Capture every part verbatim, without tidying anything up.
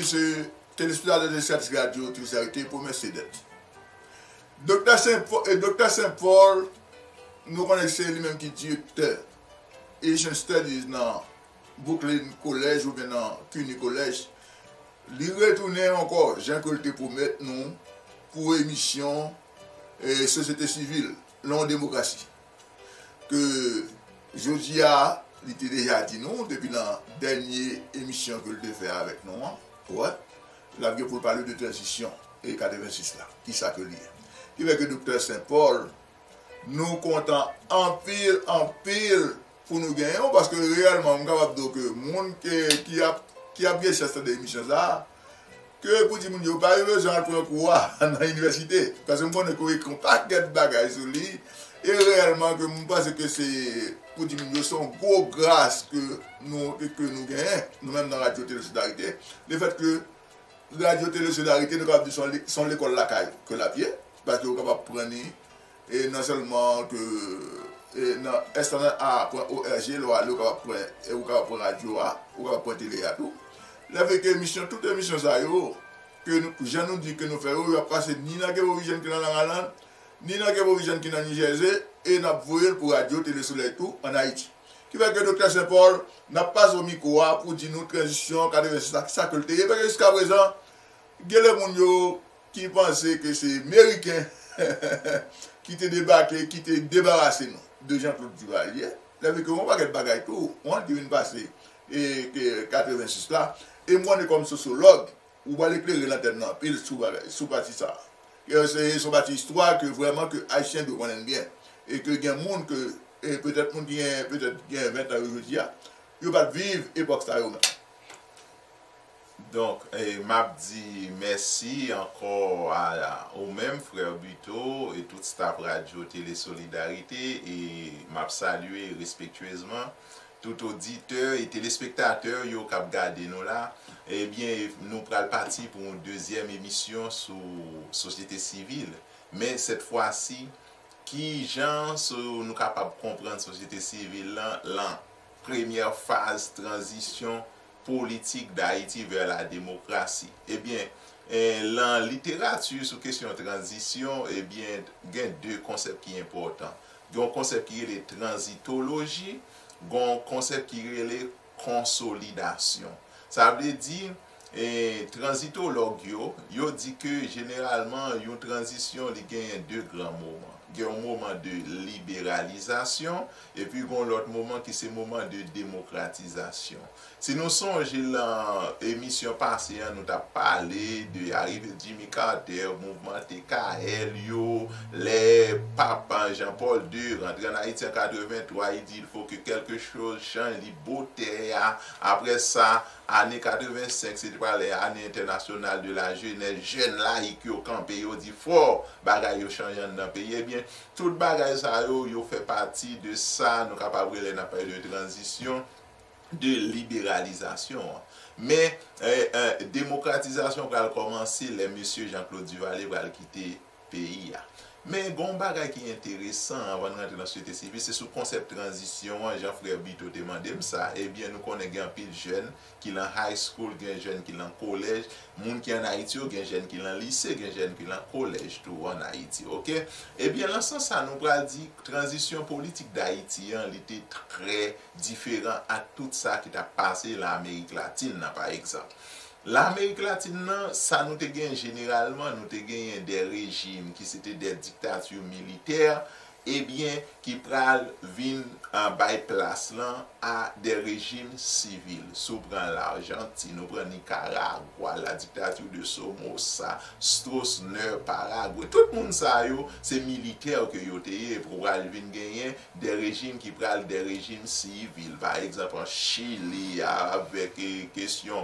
se telespektatè de Sèt Radyo Trisarite, premye se dèt. Doktè Saint Paul, e Doktè Saint Paul, nou konnen se li menm ki direktè Asian Studies nan Brooklyn College oubyen nan CUNY College. Li retounen ankò, jan ke l te pwomèt nou, pou emisyon e, sosyete sivil, nan yon demokrasi. Ke jodi a, li te deja di nou, depi nan dènye emisyon ke l te fè avèk nou an, wè, l ap gen pou l pale de tranzisyon e katrevensis la, kisa ke li ye. Ki fè ke Doktè Saint Paul, nou kontan anpil, anpil pou nou genyen w, paske reyèlman, m kapab di w ke moun ke, ki ap, ki ap gen chans tande emisyon sa a, ke pou di moun yo pa yo bezwen al pran kou a nan inivèsite. Paske m konnen ke w ekri yon pakèt bagay sou li, e reyèlman ke m panse ke se pou di moun yo se yon gwo gras ke nou, ke, ke nou genyen, nou menm nan Radyo Tele Solidarite, lefèt ke Radyo Tele Solidarite, nou kapab di se yon le-, se yon lekòl lakay ke l ap ye, paske ou kapab pran li, e non sèlman ke, e nan S N A pwen O R G, lè w ale, ou kapab pran, e ou kapab pran radyo a, ou kapab pran tele a tou. Lè fè ke emisyon, tout emisyon sa yo, ke nou, jan nou di ke nou fè yo, y ap pase ni nan Kepovijèn ki nan Long Island, ni nan Kepovijèn ki nan New Jersey, e n ap voye l pou Radyo Tele Solèy tou, ann Ayiti. Ki fè ke Doktè Saint Paul, n ap pase w mikwo a pou di nou tranzisyon katrevensis la, kisa ke l te ye. Paske jiskaprezan, gen lè moun yo ki panse ke se Meriken ki te debake, ki te debarase nou de Jean-Claude Duvalier. Lè ke yon pakèt bagay tou, wi, ki vin pase, e, ke katrevensis la. E m konnen kòm sosyològ, ou pral eklere lantèn nan anpil sou bagay, sou pati sa a. E se, se yon pati istwa ke vrèman ke Ayisyen dwe konnen byen. E ke gen moun ke, e petèt moun ki gen, petèt gen ven tan yo jodi a, yo pa t viv epòk sa yo menm. Donk, e, m ap di mèsi ankò a, a ou menm, frè Buteau, e tout staf Radyo Tele Solidarite, e m ap salye respektyezman tout oditè e telespektatè yo k ap gade nou la. Ebyen, nou pral pati pou yon dezyèm emisyon sou sosyete sivil. Men, sèt fwa si, kijan so-, nou kapab konprann sosyete sivil lan, lan premyè faz tranzisyon politik Dayiti vè la demokrasi? Ebyen, e, lan literati sou kesyon tranzisyon, ebyen, gen de konsèp ki enpòtan. Gen yon konsèp ki rele tranzitoloji, gen yon konsèp ki rele konsolidasyon. Sa vle di, e, tranzitològ yo, yo di ke jeneralman yon tranzisyon li genyen de gran moman. Gen yon moman de liberalizasyon, epi gen yon lòt moman ki se moman de demokratizasyon. Si nou sonje lan emisyon pase an, nou t ap pale de arive Jimmy Carter, mouvman T K L yo, lè Pap Jean Paul de rantre ann Ayiti an katrevenntwa, li di, il faut que quelque chose change, li bote a. Apre sa, ane katrevensenk, se te pral ane entènasyonal de la jeunesse, jèn layik yo kanpe, yo di fò bagay yo chanje anndan peyi. Ebyen, tout bagay sa yo, yo fè pati de sa nou kapab rele, n ap pale de tranzisyon, de liberalizasyon an. Men, e, e, demokratizasyon pral kòmanse lè mesye Jean-Claude Duvalier pral kite peyi a. Men, gen yon bagay ki enteresan anvan n rantre nan sosyete sivil, se sou konsèp tranzisyon an, jan frè Buteau te mande m sa. Ebyen, nou konnen gen anpil jèn ki lan high school, gen jèn ki lan kolèj, moun ki ann Ayiti yo, gen jèn ki lan lise, gen jèn ki lan kolèj tou ann Ayiti, oke? Ebyen, lan sans sa, nou pral di tranzisyon politik Dayiti an, li te trè diferan ak tout sa ki t ap pase lan Amerik Latin nan, pa egzanp. Lan Amerik Latin nan, sa nou te gen jeneralman, nou te genyen de rejim ki se te de diktati militè, ebyen, ki pral vin, a, bay plas lan a de rejim sivil. Si w pran Lajantin, ou pran Nikaragwa, la dictature de Somoza, Stroessner, Paragwe, tout moun sa yo, se militè ke yo te ye, epi w pral vin genyen de rejim ki pral de rejim sivil. Pa egzanp, an Chili, avèk, e, kesyon,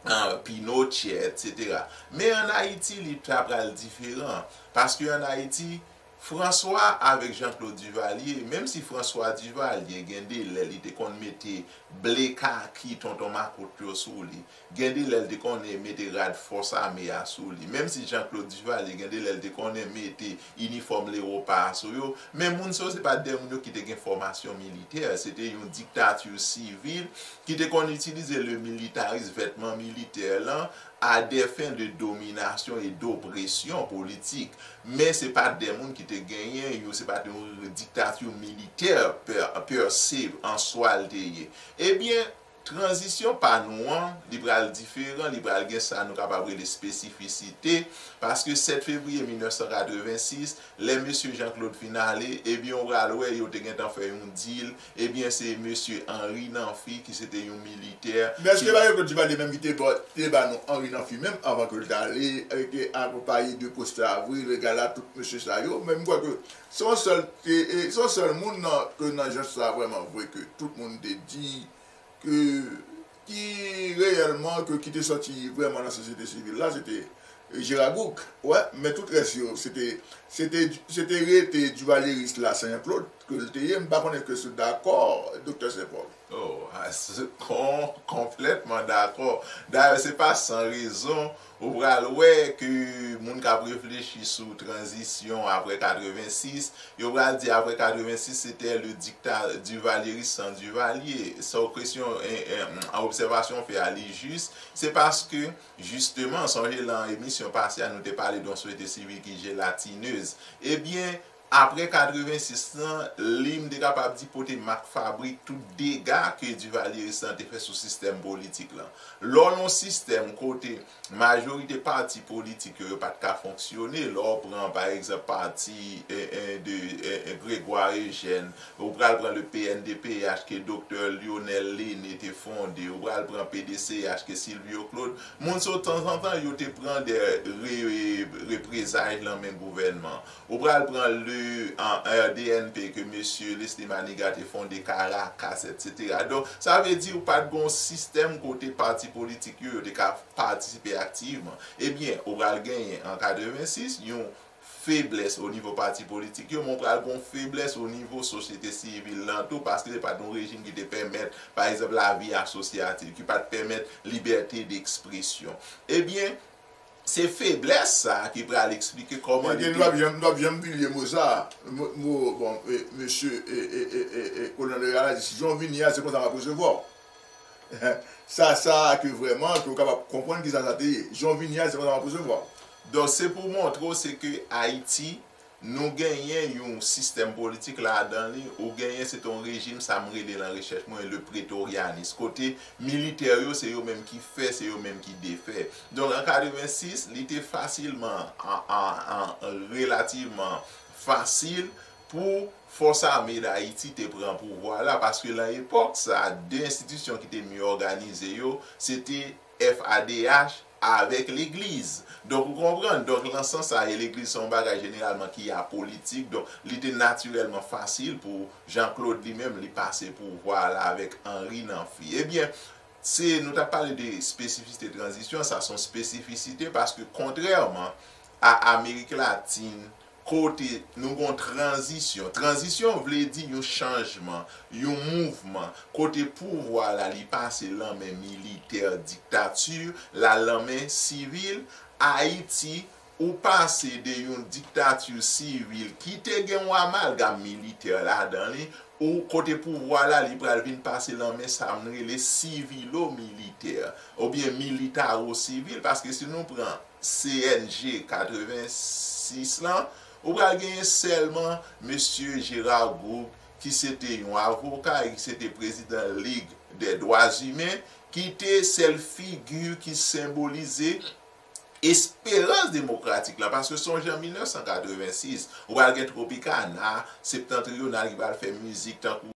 a, Pinochet, etsetera. Men ann Ayiti, li ta pral diferan. Paske ann Ayiti, François avèk Jean-Claude Duvalier, menm si François Duvalier gen de lè li te konn mete ble kaki tonton makout yo sou li, gen de lè li te konnen mete rad fòs ame a sou li, menm si Jean-Claude Duvalier gen de lè li te konnen mete inifòm lewopa a sou yo, men moun sa yo se pa de moun yo ki te gen fòmasyon militè, se te yon diktati sivil ki te konn itilize le militarisme, vètman militè lan, à des fins de domination et d'oppression politique. Men se pa de moun ki te genyen, yo se pa te yon diktati militè per, per se an swa l te ye. Ebyen, tranzisyon pa nou an, li pral diferan, li pral gen sa nou kapab rele espesifisite, paske sèt fevriye mil nèf san katrevensis, lè mesye Jean-Claude fin ale, ebyen, ou pral wè, yo te gentan fè yon deal, ebyen, se mesye Henri Namphy, ki se te yon militè. Men èske se pa Jean-Claude Duvalier menm ki te ba, te ba nou Henri Namphy menm, anvan ke l t ale, e ke akonpaye de Prosper Avril, Regal a, tout mesye sa yo, men m kwè ke se yon sèl, e, e, se yon sèl moun nan, ke nan jan sa vrèman vre ke tout moun te di, ke, ki reyèlman, ke, ki te sòti vrèman nan sosyete sivil la, se te Gérard Gouck. Wè, men tout rès yo, se te, se te, se te rete divalyeris la, Jean-Claude, ke l te ye. M pa konnen ke si w dakò, Doktè Saint Paul. Oh, ah, se kon, konplètman dakò. Dayè, se pa san rezon, ou pral wè ke moun k ap reflechi sou tranzisyon apre katrevensis, yo pral di apre katrevensis, se te le dikta, divalyeris san Duvalier. Sa w kesyon, en, en, an obsèvasyon w fè a, li jis, se paske, jisteman, sonje lan emisyon pase a, nou te pale de yon sosyete sivil ki jelatinez. Ebyen, apre katrevensis lan, li, m te kapab di, pote mak fabrik tout dega ke divalyeris lan te fè sou sistèm politik lan. Lè w nan yon sistèm kote majorite pati politik yo, yo pa t ka fonksyone, lè w pran, pa egzanp, pati, e, e, de, e, e, Grégoire Eugène, ou pral pran le P N D P H ke Doktè Lionel Lainé te fonde, ou pral pran P D C H ke Silvio Claude, moun sa yo tanzantan yo te pran de re, reprezay lan men gouvènman. Ou pral pran le, an, R D N P ke mesye Leslie Manigat te fonde, Caracas, et cetera. Donk, sa vle di ou pa t gen yon sistèm kote pati politik yo, yo te ka patisipe aktivman. Ebyen, ou pral genyen an katrevensis, yon feblès o nivo pati politik yo, men w pral gen yon feblès o nivo sosyete sivil lan tou, paske se pa t yon rejim ki te pèmèt, pa egzanp, lavi asosyativ, ki pa t pèmèt libète dekspresyon. Ebyen, se feblès sa a ki pral eksplike kòman li te. Nou p ap janm, nou p ap janm bliye mo sa a. Mo, mo, bon, e, mesye, e, e, e, e, e, Kolonèl Real la di, si jan w vini a, se konsa m ap resevwa w. Sa, sa a ke vrèman, ke w kapab konprann kisa sa te ye. Jan w vini a, se konsa m ap resevwa w. Donk, se pou montre w, se ke Ayiti, nou genyen yon sistèm politik ladan li, ou genyen, se te yon rejim, sa m rele lan rechèch mwen, le prétorianisme, kote militè yo, se yo menm ki fè, se yo menm ki defè. Donk, an katrevensis, li te fasilman, an, an, an, relativman fasil pou Fòs Ame Dayiti te pran pouvwa la, paske lan epòk sa a, de enstitisyon ki te mye òganize yo, se te F A D H avèk legliz. Donk, ou konprann? Donk, lan sans sa, e legliz se yon bagay jeneralman ki apolitik. Donk, li te natirèlman fasil pou Jean-Claude li menm, li pase pouvwa la avèk Henri Namphy. Ebyen, se, nou t ap pale de espesifisite tranzisyon, sa se yon espesifisite paske kontrèman a Amerik Latin, kote nou gon tranzisyon. Tranzisyon vle di yon chanjman, yon mouvman, kote pouvwa la li pase lan men militè diktati, l al lan men sivil. Ayiti, ou pase de yon diktati sivil ki te gen yon amalgam militè ladan li, ou kote pouvwa la li pral vin pase lan men sa m rele sivilo-militè, oubyen militaro-sivil, paske si nou pran C N G katrevensis lan, ou pral genyen sèlman mesye Gérard Gouck, ki se te yon avoka e ki se te prezidan Ligue des Droits Humains, ki te sèl figi ki senbolize esperans demokratik la. Paske sonje an mil nèf san katrevensis, ou pral gen Tropicana, Septentrional ki pral fè mizik tankou